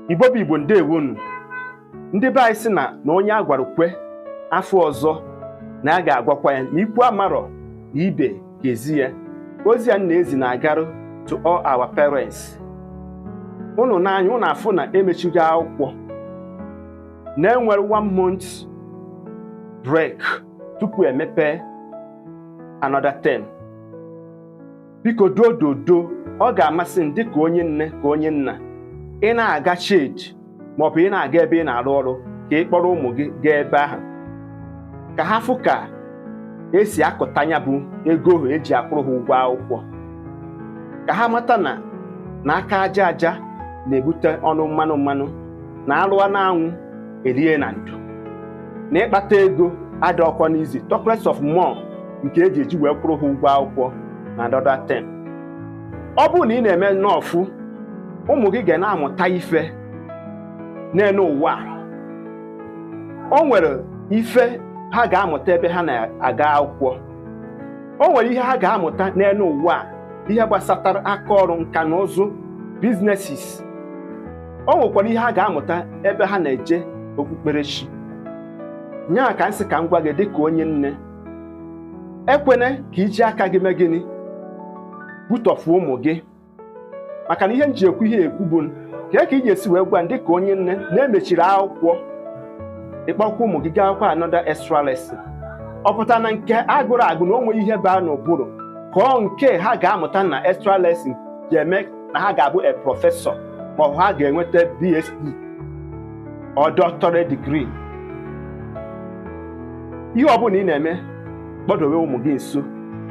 Igbo bụ Igbo, ndewonu. Ndị be anyị sị na onye a gwara kwe afọ ọzọ na a ga-agwakwa ya na ikwu amarọ na ibe ga-ezi ya. Ozi a na-ezi na-agarụ to all our parents. Unu n'anya unu afụ na emechigo akwụkwọ, na-enwere one month break tupu emepe another term. Biko dododo, ọ ga-amasị m dịka onye nne ka onye nna, ị na-aga shed maọbụ ị na-aga ebe ị na-arụ ọrụ, ka ị kpọrọ ụmụ gị gaa ebe ahụ ka ha fụ ka esi akụta ya bụ ego ahụ eji akwụrụ ha ụgwọ akwụkwọ, ka ha mata na aka aja aja na-ebute ọnụ mmanụ mmanụ, na alụa n'anwụ erie na ndo, na ịkpata ego adị ọkwa n'izi, talk less of more nke eji eji wee kwụrụ ha ụgwọ akwụkwọ na another term. Ọ bụrụ na ị na-eme nọọfụ, ụmụ gị ga na-amụta ife n'elu ụwa a. O nwere ife ha ga-amụta ebe ha na-aga akwụkwọ, o nwere ihe ha ga-amụta n'elu ụwa a, ihe gbasatara aka ọrụ, nka na ụzụ, businesses. O nwekwara ihe ha ga-amụta ebe ha na-eje okpukperechi. Nya ka m sị ka m gwa gị dịka onye nne, ekwene ka iji aka gị mee gịnị, butọfu ụmụ gị. Maka na ihe m ji ekwu ihe ekwu bụ ka ị ga-esi wee gwa m dịka onye nne na-emechiri akwụkwọ, ịkpọkwa ụmụ gị gaa kwa another extra lesson, ọ pụtara na nke agụrụ agụ na o nweghị ihe baa n'ụbụrụ ka ọ nke ha ga-amụta na extra lesson ga-eme na ha ga-abụ a professor, ma ọ bụ ha ga-enweta BSc or doctorate degree. Ihe ọbụla ị na-eme, kpọdowe ụmụ gị nso,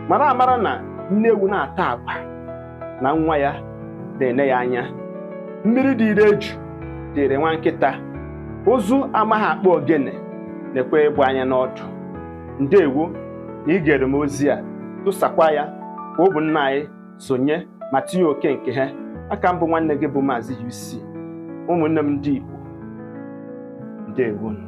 mara amara na nne ewu na-ata agwa na nwa ya na-ene ya anya. Mmiri dịrị eju dịrị nwa nkịta, ụzụ amaghị akpọ ogene na-ekwe ịgba anya n'ọdụ. Ndewo na ị gere m ozi a, tụsakwa ya ka ụmụnna anyị sonye ma tinye oke nke ha. Aka mbụ, nwanne gị bụ Maazị UC. Ụmụnne m ndị Igbo, ndewonu.